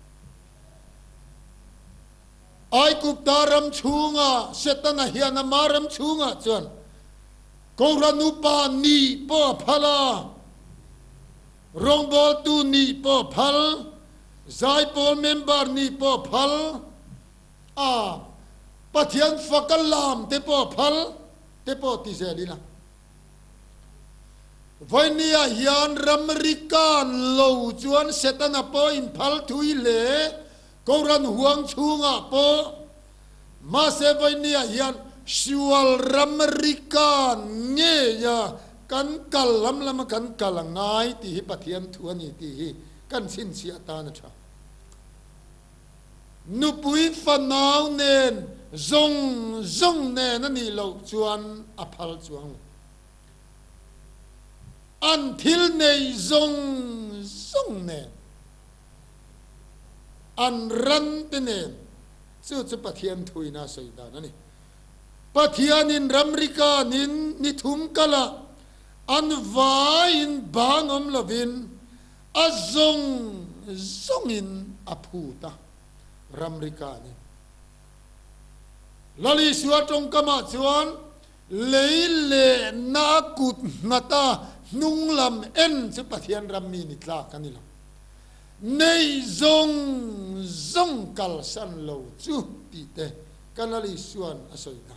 Aigupta ram chhunga Setana hian ama ram chhungah chuan Kohhran upa nih pawh a phal a, rawngbawltu nih pawh a phal, zaipawl member nih pawh a phal a, Pathian faka lam te pawh a phal te pawh ti zel ila. Vawinia hian ramri kan lo chuan Setana pawh inphal thui hle, Kohhran huang chhungah pawh mahse vawinia hian sual ramri kan ngeia kan kal lam lama kan kal a ngai tih hi Pathian thu a ni tih hi kan chhinchhiah atan a tha. Nupui fanau nen zawng zawng nen a nih loh chuan a phal chuang lo. An thil nei zawng zawng nen, an ran te nen, chu chu Pathian thuina a sawi dan a ni. Pathianin ramri kanin ni thum kalah an vaiin bang awm lovin A zawng zawngin a phut a, ramri kanin. Lal Isua tawngkamah chuan lei leh na a kut nghat a hnung lam en chu Pathian ram mi ni tlak a ni lo. Neih zawng zawng kalsan lo chu tih te ka Lal Isua'n a sawi dan.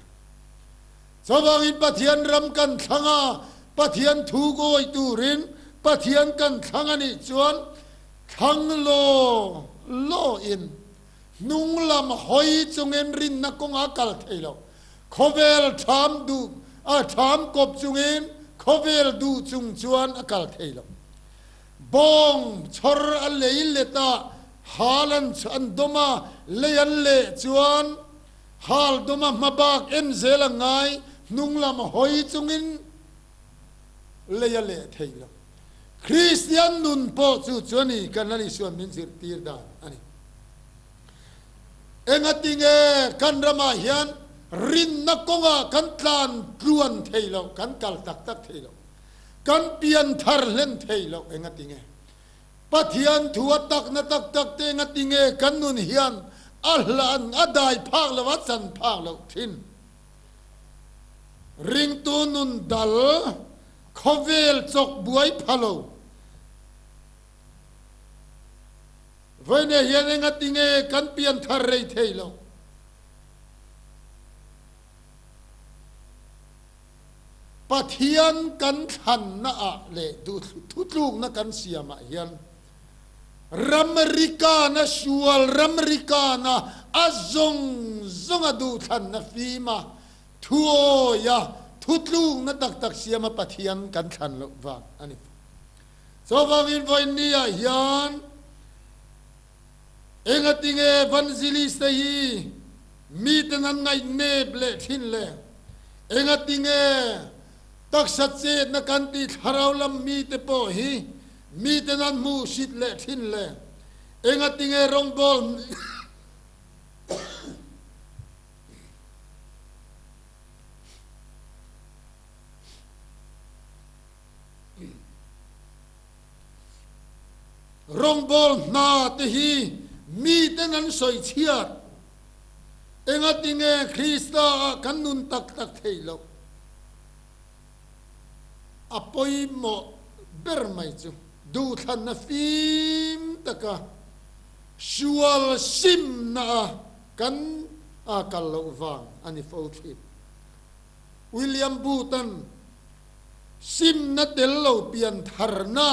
Chuvangin Pathian ram kan thlang a, Pathian thu gawi turin Pathian kan thlang a nih chuan thlang law law in hnung lam hawi chungin rinna kawngah kal thei lo. Khawvel tham duh a tham kawp chungin khawvel duh chung chuan a kal thei lo. Bawng chhawr a lei let a, hal an an dawm a, lei an leh chuan Hal duma hmabak en zel a ngai, hnung lam hawi chungin lei a leh thei lo. Kristian nun pawh chu chu a ni, kan Lal Isua'n min zirtir dan a ni. Engatinge kan ramah hian rinna kawngah kan tlan tluan thei lo, kan kal tak tak thei lo, kan pian thar hlen thei lo, engatinge? Pathian thu a takna tak tak te engatinge kan nun hian a hlan a dai phak lo a chan phak loh thin. Ringtu nun dal khawvel chawk buai pha lo. Vawiin hian engatinge kan pianthar rei thei lo. Pathian kan thlanna ah leh thutlukna kan siam ah hian ramrikana sual ramrikana a zawng zawng a duhthlanna fim a thuawi a thutlukna tak tak siam a Pathian kan thlan loh vang a ni. Chuvangin vawiin ah hian Engatinge evangelist te hi miten an ngaihnep leh thin le? Engatinge taksa chetna kan tih thlarau lam mite pawh hi miten an hmuhsit leh thin le? Engatinge rawngbawl Rawngbâwl hna te hi miten an sawi chhiat. Engatinge Krista-ah kan nun tak tak theih loh? A pawimawh ber mai chu duhthlanna fim taka sual simna-a kan a kal loh vang a ni fo thin. William Booth-a'n Simna tel lo pian tharna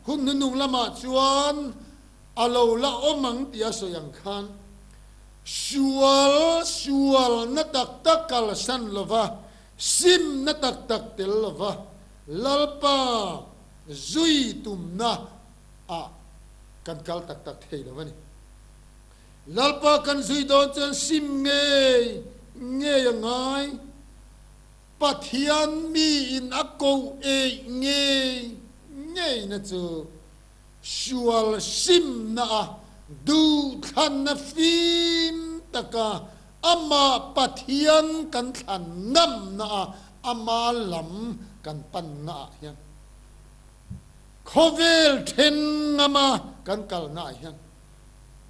hun hnuhnung lamah chuan A lo la awm ang tih a sawi ang khan sual sual na tak tak kalsan lova, sim na tak tak tel lova Lalpa zui tumna ah kan kal tak tak thei lo a ni. Lalpa kan zui dawn chuan sim ngei ngei a ngai. Pathian mi in a koh eih ngei ngei na chu sual simna a duhthlanna fim taka amah Pathian kan thlan ngamna a ama lam kan panna ah hian khawvel then ngama kan kalna ah hian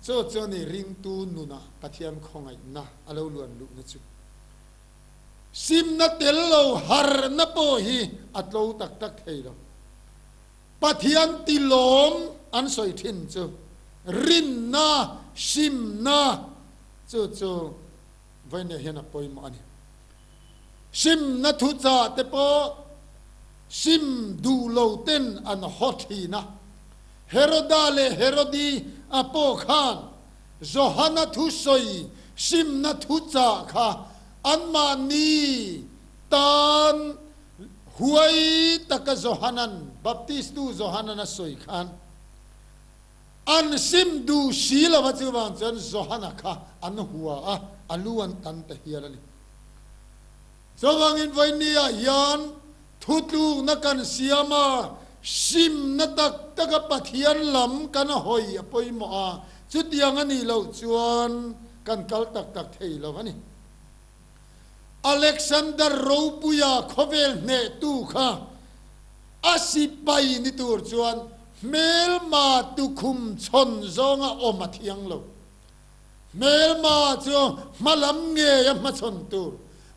chu chu a ni ringtu nuna Pathian khawngaihna a lo luan luhna chu. Simna tel lo harhna pawh hi a tlo tak tak thei lo. Pathian tilawm an sawi thin chu rinna, simna chu chu vawiinah hian a pawimawh a ni. Simna thuchah te pawh sim duh lo ten an haw thin a. Heroda leh Herodi a pawh khan Johana thusawi simna thuchah kha anmahni tan Huai taka Johanan, Baptistu Johanan a sawi khan, an sim duh si lo a, chuvang chuan Johana kha an hua a, a lu an tan ta hial a ni. Chuvangin vawinia hian thutlukna kan siam a, simna tak taka Pathian lam kan hawi a pawimawh a, chutiang a nih loh chuan kan kal tak tak thei lo a ni. Alexander ropuia khawvel hnehtu kha a sipai ni tur chuan hmelma tukhum chhawn zawnga awm a thiang lo. Hmelma chu hmalam ngei a hmachhawn tur.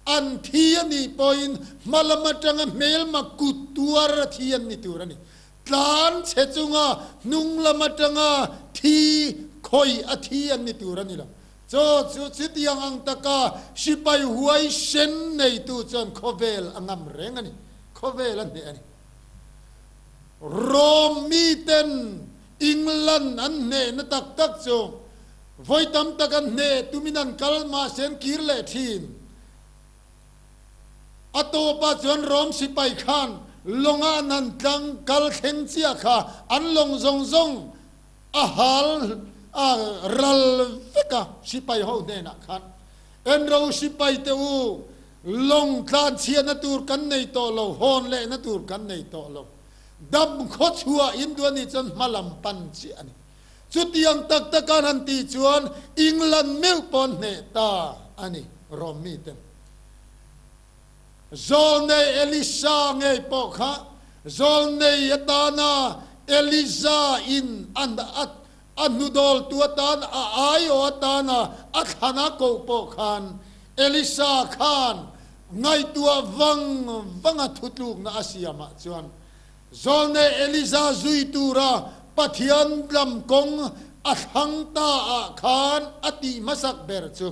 An thi a nih pawhin hmalam atanga hmelma kut tuar a thi an ni tur a ni. Tlan chhe chunga hnunglam atanga thi khawih a thi an ni tur a ni lo. Chaw chu chutiang ang taka sipai huaisen neitu chuan khawvel a ngam reng a ni, khawvel a hneh a ni. Rome miten England an hnehna tak tak chu vawi tam tak an hneh tumin an kal mahse an kir leh thin. A tawpah chuan Rome sipai khan lawngah an han tlang kal thleng chiah kha an lawng zawng zawng A hal a ral vek a, sipai ho hnenah khan, Enro sipai te u, lawng tlanchhiatna tur kan nei tawh lo, hawn lehna tur kan nei tawh lo. Dam khaw chhuah in duh a nih chuan hma lam pan chiah a ni. Chutiang tak tak an han tih chuan England meuh pawh an hneh ta a ni, Rom miten. Zawlnei Elisa ngei pawh kha zawlnei atana Eliza in a a hnudawltu atan a aiawh atana a thlan a koh pawh khan Elisa khan ngaihtuah vang vanga thutlukna a siamah chuan zawlnei Eliza zui tura Pathian lam kawng a thlang ta ah khan a tih hmasak ber chu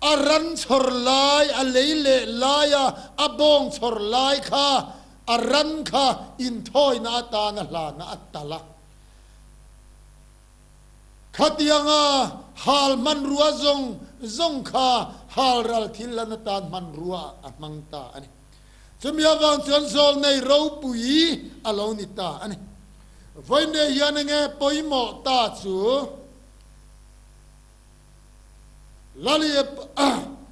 A ran chhawr lai, a lei leh laia a bawng chhawr lai kha a ran kha inthawina atana hlana a tal a. Khatianga hal hmanrua zawng zawng kha hal ral thil lan atan hmanrua a hmang ta a ni. Chumi avang chuan zawlnei ropui a lo ni ta a ni. Vawiin hian enge pawimawh ta chu? Lali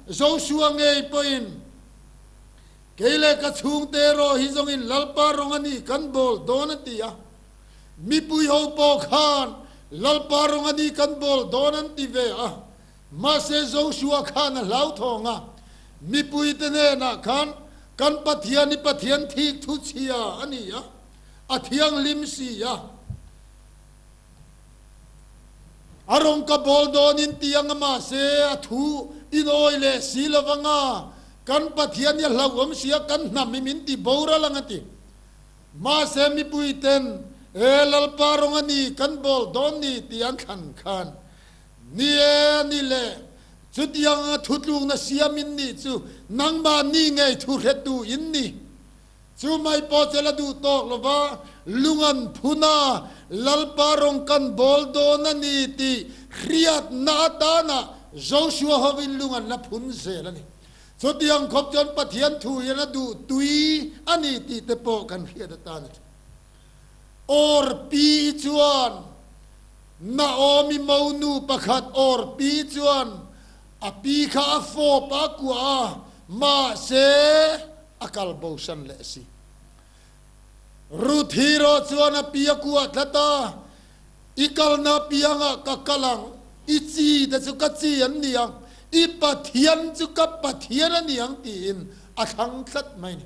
Joshua ngei pawhin, Kei leh ka chhungte erawh hi zawngin Lalpa rawng a ni kan bawl dawn a ti a. Mipui ho pawh khan Lalpa rawng a ni kan bawl dawn an ti ve a. Mahse Joshua khan a hlauthawng a, mipuite hnenah khan, Kan Pathian hi Pathian thik thu chhia a ni a, a thianghlim si a. A rawng ka bawl dawnin ti anga mahse a thu inawi leh si lo vanga kan Pathian hi a hlauhawm si a kan hnam hi min ti boral ang a ti. Mahse mipui ten e Lalpa rawng a ni kan bawl dawn ni tih an thlan khan ni e a ni leh chutiang a thutlukna siam in nih chu nangmah ni ngei thu hretu in ni. Chu mai pawh chu la duh tawk lo va, lung an phun a, Lalpa rawng kan bawl dawn a ni tih hriatna atana Joshua hovin lung an la phun zel a ni. Chutiang khawp chuan Pathian thu hian a duh tui a ni tih te pawh kan hriat atan a tha. Orpi chuan Naomi monu pakhat Orpi chuan a pi kha a fawp a kuah a, mahse a kal bosan leh si. Ruth hero chuan a pi a kuah tlat a, I kalna piangah ka kal ang, i chi te chu ka chi an ni ang, i Pathian chu ka Pathian a ni ang tiin a thlang tlat mai a ni.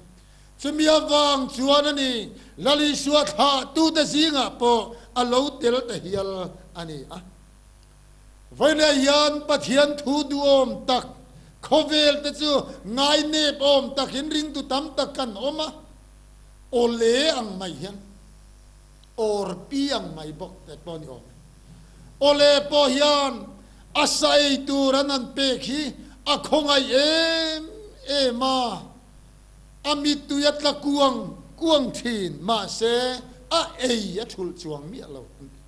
Chumi avang chuan a ni, Lal Isua thlahtute zingah pawh a lo tel ta hial a ni a. Vawiinah hian Pathian thu duhawm tak, khawvel te chu ngainep awm takin ringtu tam tak kan awm a, awle ang mai hian, awrpi ang mai bawk te pawh ni awm e. Awle pawh hian a sa ei tur an han pek hi a khawngaih em em a. A mittui a tla kuang kuang thin, mahse a ei a thulh chuang miah lo an ti.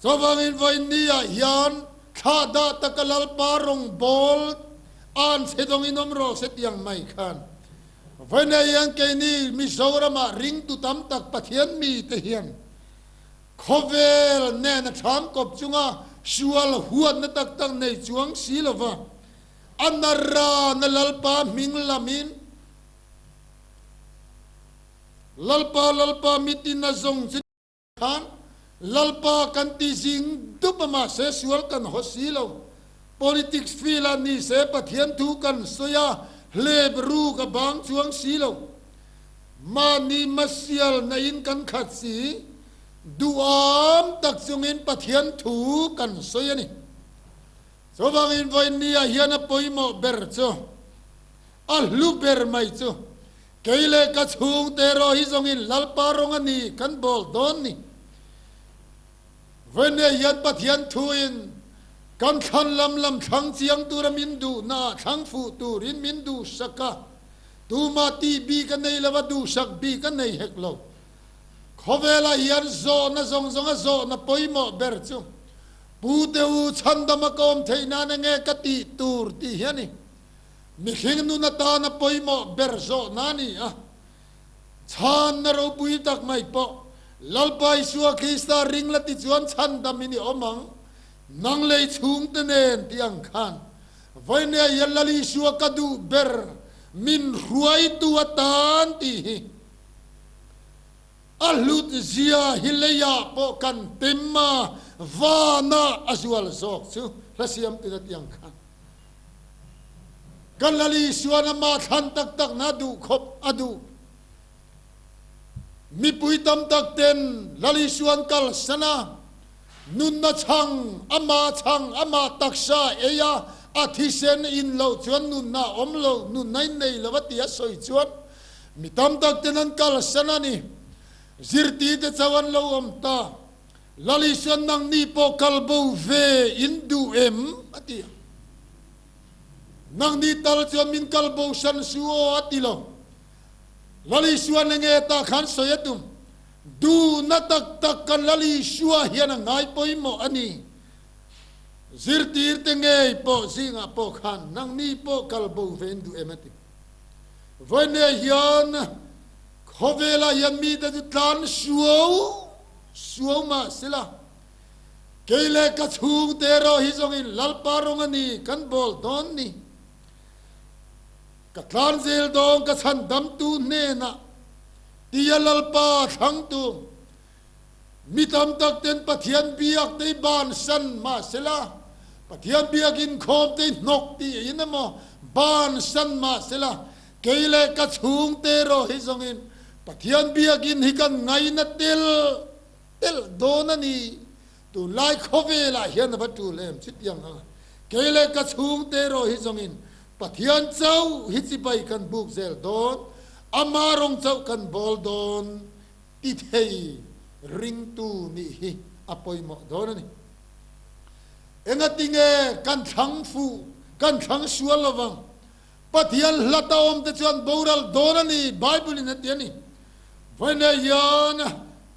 Chuvangin vawiinniah hian thlah dah taka Lalpa rawngbawl an chhe dawngin awm rawh se tiang mai khan vawiinah hian keini Mizoramah ringtu tam tak Pathian mite hian khawvel nena thlam kawp chunga sual huatna tak tak nei chuang si lova A naran a Lalpa hming lamin, Lalpa, Lalpa mitin a zawng chu khan Lalpa kan ti zing dup a mahse sual kan haw si lo. Politics field ah ni se Pathian thu kan sawi a, hlep ruk a bang chuang si lo. Mahni masial na in kan khat si, duham tak chungin Pathian thu kan sawi a ni. Chuvangin vawiinniah hian a pawimawh ber chu, a hlu ber mai chu, kei leh ka chhungte erawh hi zawngin Lalpa rawng a ni kan bawl dawn ni. Vawiinniah hian Pathian thuin kan thlan lam lam thlang chiang tura min duhnaah thlang fuh turin min duhsak a, tumah tih bik a nei lo a, duhsak bik a nei hek lo. Khawvelah hian zawhna zawng zawnga zawhna pawimawh ber chu, Pu te u chhandama ka awm theih nan enge ka tih tur tih hi a ni. Mihring nun atana pawimawh ber zawhna a ni a. Chhanna ropui tak mai pawh Lalpa Isua Krista ring la ti chuan chhandam in i awm ang, nang lei chhungte nen tih ang khan. Vawinia hian Lal Isua ka duh ber min hruaitu atan tih hi. A hlut zia hi leiah pawh kan tem a, vanah a zual zawk chu hla siam tina tiang khan kan Lal Isuan amah thlan tak tak na duh khawp a duh. Mipui tam tak ten Lal Isuan kalsan a, nunna chhang, amah chhang, amah taksa ei a, a thisen in loh chuan nunna a awm lo, nunna in nei lo a ti a sawi chuan Mi tam tak ten an kalsan a ni. Zirtite chauh an lo awm ta. Lal Isuan nangni pawh kal bo ve in duh em? a ti a. Nangni tal chuan min kal bo san su aw a ti lo. Lal Isuan enge tah khan sawi a tum. Duhna tak tak kan Lal Isua hian a ngai pawimawh a ni. Zirtirte ngei pawh zingah pawh khan nangni pawh kal bo ve in duh em? a ti. Vawiinah hian khawvelah hian mite chu tlan suau suau mah sela, kei leh ka chhungte erawh hi zawngin Lalpa rawng a ni kan bawl dawn ni. Ka tlan zel dawn ka chhan damtu hnenah tia Lalpa thlangtu mi tam tak ten Pathian biak te hi bansan mahsela, Pathian biak inkhawm te hi hnawk tih in emaw bansan mahsela, kei leh ka chhungte erawh hi zawngin Pathian biakin hi kan ngaina tel telh dawn a ni. Tunlai khawvelah hian a va tul em chutiang anga kei leh ka chhungte erawh hi zawngin Pathian chauh hi chibai kan buk zel dawn, ama rawng chauh kan bawl dawn. Ti thei ringtu nih hi a pawimawh dawn a ni. Engatinge kan thlang fuh, kan thlang sual lovang? Pathian hlata awmte chuan boral dawn a ni, Bible in a ti a ni. Vawiinah hian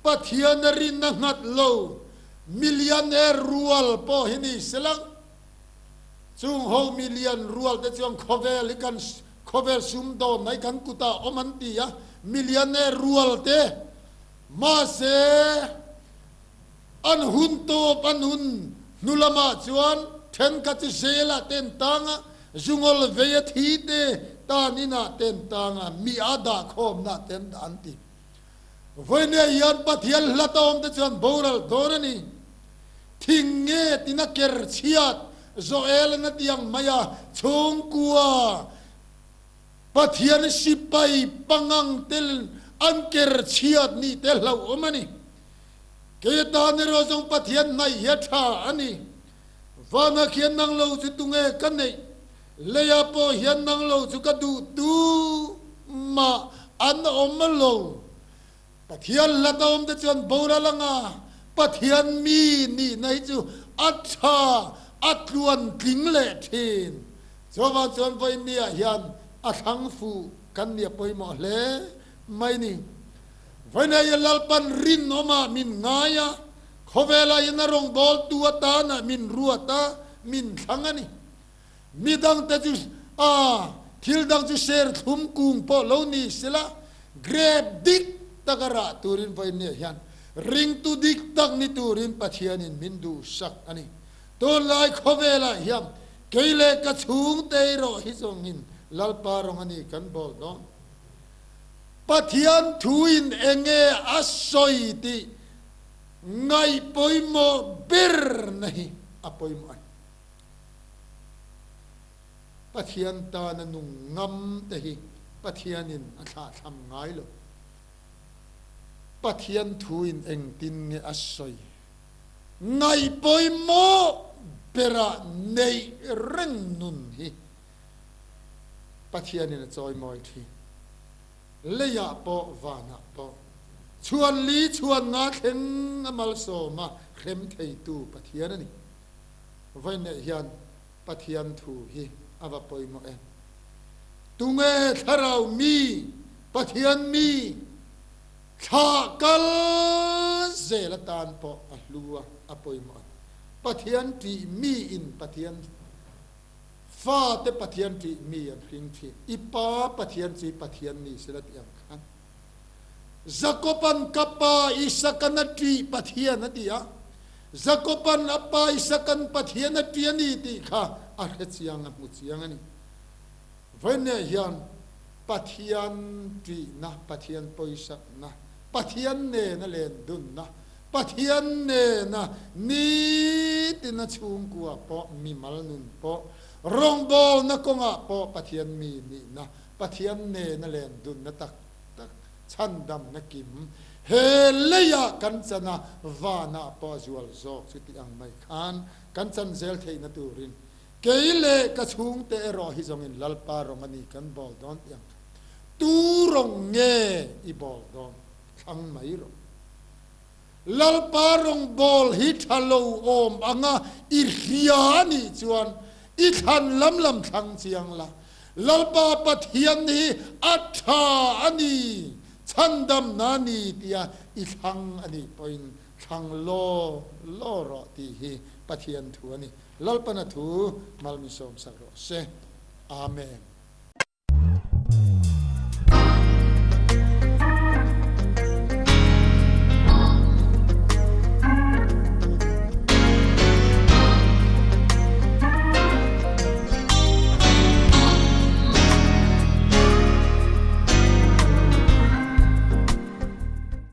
Pathian a rinna nghat lo millionaire rual pawh hi ni sela, chung ho million rual te chuan khawvel hi kan khawvel sumdawn mai kan kutah awm an ti a, millionaire rual te mahse an hun tawp an hun hnu lamah chuan thenkhat chu zelah te an tang a, zungawl vei a thi te tan inah te an tang a, mi a dahkhawmna te an dah an ti. Vawinia hian Pathian hlat a awm te chuan boral dawn a ni. Thing nge tina ker chhiat Joel an a ti ang mai a, chhungkua Pathian sipai pangang tel an ker chhiat nih te hlauhawm a ni. Kei atan erawh zawng Pathian hnaih hi a tha a ni. Vana khian nang lo chu tunge ka neih? Leia pawh hian nang lo chu ka duh tu mah an awm lo. Pathian hlat a awm te chuan boral anga Pathian mi nihna hi chu a tha, a tluan tling leh thin. Chuvang chuan vawinia hian a thlang fuh kan nia pawimawh hle mai ni. Vawinia Lalpan rinawmah min ngai a, khawvelah hian a rawngbawltu atana min ruat a, min thlang a ni. Midangte chu a thil dang chu serthlum kung pawh lo ni sela, grape dik taka rah turin vawinia hian ringtu dik tak ni turin Pathianin min duhsak a ni. Tunlai khawvelah hian kei leh ka chhungte erawh hi zawngin Lalpa rawng a ni kan bawl dawn. Pathian thuin enge a sawi tih ngaih pawimawh ber na hi a pawimawh a ni. Pathian tana nung ngam te hi Pathianin a thlahthlam ngai lo. Pathian thuin engtin nge a sawi? Ngaih pawimawh berah neih reng nun hi Pathianin a chawimawi thin. Leiah pawh vanah pawh chhuan li chhuan nga thleng a malsawma hrem theitu Pathian a ni. Vawineih hian Pathian thu hi a va pawimawh em? Tunge thlarau mi, Pathian mi thlah kal zel atan pawh a hlu a, a pawimawh a ni. Pathian tih mi in Pathian Fate Pathian ṭih mi an hring ṭhin. I pa Pathian chu i Pathian ni sela ti ang khan. Jakoban ka pa Isakan a ṭih Pathian a ti a. Jakoban a pa Isakan Pathian a ṭih a ni tih kha a hre chiang, a hmu chiang a ni. Vawiinah hian Pathian ṭihna, Pathian pawisakna, Pathian nena len dunna, Pathian nena nitina chhungkua pawh, mimal nun pawh, rawngbawlna kawngah pawh Pathian mi nihna, Pathian nena len dunna tak tak, chhandamna kim he leiah kan chan a, vanah pawh a zual zawk chu tih ang mai khan kan chan zel theihna turin kei leh ka chhungte erawh hi zawngin Lalpa rawng a ni kan bawl dawn tih ang kha tu rawng nge i bawl dawn thlang mai rawh. Lalpa rawngbâwl hi ṭha lo awm anga i hria a nih chuan i thlan lam lam thlang chiang la. Lalpa Pathian hi a ṭha a ni, chhandamna a ni tia i thlang a nih pawhin thlang law law rawh tih hi Pathian thu a ni. Lalpana thu mal min sawmsak rawh se. Amen.